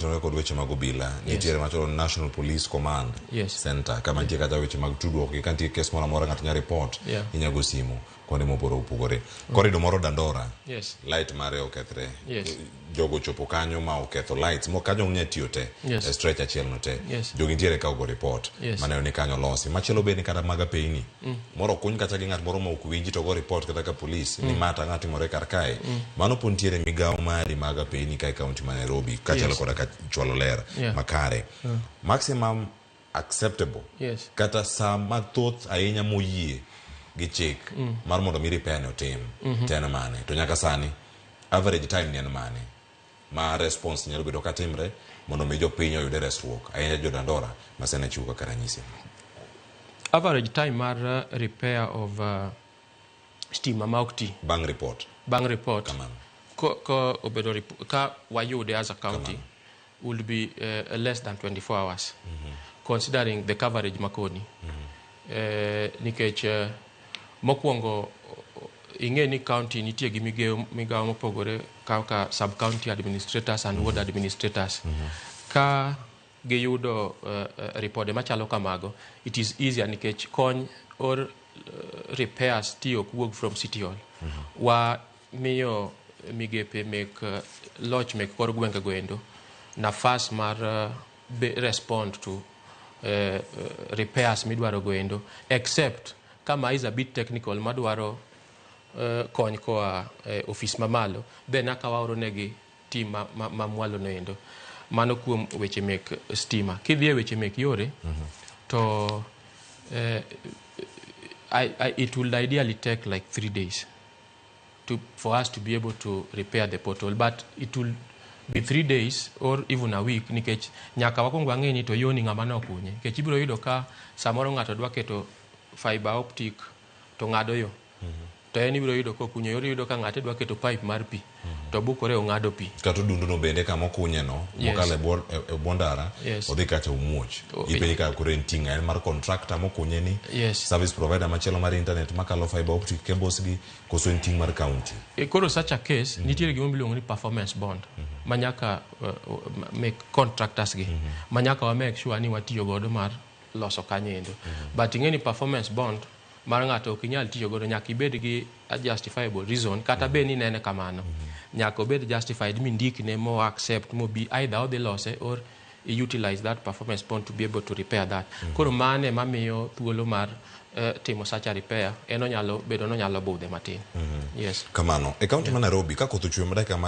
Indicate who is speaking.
Speaker 1: Tenore kod weche mag obila, nitiere machalo National Police Command Center, kama nitie kata weche mag tudruok gi ka nitie kes moro amora ng'ato nyalo report, inyalo go simu kuonde mopogore opogore. Corridor moro Dandora, light mare okethre. Jogo ochopo kanyo ma oketho lights mo kanyo ok nyal tiyo te e stretch achiel no te. Jogi nitiere ka ogo report maneno ni kanyo olosi. Machielo bende kata mag apeyni. Moro okuny kata gi ng'at moro ma ok winji to go report kata ka police ni ma to ang'o timore kar kae. Mano po nitiere migawo mari mag apeyni ka e kaunti ma Nairobi kaachiel koda ka chwalo ler makare. Maximum acceptable kata saa mathoth ahinya moyie gi chik mar mondo mi repair ni otim to en mane? To nyaka sani average time ni en mane ma response nyalo bedo katimre mondo mi jopiny oyude resruok ahinya jo Dandora ma sani achiwo kaka ranyisi?
Speaker 2: Average time mar repair of stima ma ok ti
Speaker 1: bang' report.
Speaker 2: Bang' report.
Speaker 1: Kamano.
Speaker 2: Ko obedo ka wayude as a county
Speaker 1: Kamano.
Speaker 2: Would be less than 24 hours, considering the coverage makoni. Nikech mokwongo ing'e ni county nitie gi migawo mopogore kaka sub county administrators and ward administrators. Ka giyudo ripode machalo kamago, it is easier nikech kony or repairs tiyo ok wuog from City Hall. Wa miyo migepe mek loch mek kor gwenge goendo nafas mar respond to repairs midwaro goendo, except kama is a bit technical madwaro kony koa ofis mamalo, then aka waoro negi team ma mwalo noendo. Mano kuom weche mek stima. Kidhi e weche mek yore, to it will ideally take like 3 days for us to be able to repair the pothole, but it will be 3 days or even a week, nikech nyaka wakwong wang'e ni to yoni ng'ama nokunye, nikech ibiro yudo ka samoro ng'ato dwa keto fiber optic to ng'ado yo, to en ibiro yudo kokunyo yor. Iyudo ka ng'ate dwa keto pipe mar pi to bukore ong'ado pi.
Speaker 1: Kata odundu no bende kama okunye no mokalo e bwo ndara odhi kacha omuoch. Ipenje ka koro en ting'a en mar contractor mokunye ni, service provider machielo mar internet makalo fiber optic cables gi, koso en ting' mar county?
Speaker 2: E, koro such a case nitiere gima iluongo ni performance bond ma nyaka make contractors gi ma nyaka wa make sure ni watiyo godo mar loso kanyo endo. But ing'e ni performance bond mar ng'ato ok inyal tiyo godo, nyaka ibed gi a justifiable reason. Kata bed ni nene kamano, nyaka obed justified mindikne mo accept mobi either odhi lose or i utilize that performance bond to be able to repair that. Koro mane mamiyo thuolo mar timo such a repair en onyalo bedo nonyalo budhe matin, yes.
Speaker 1: Kamano e county ma Nairobi ka koth ochwe ma dakika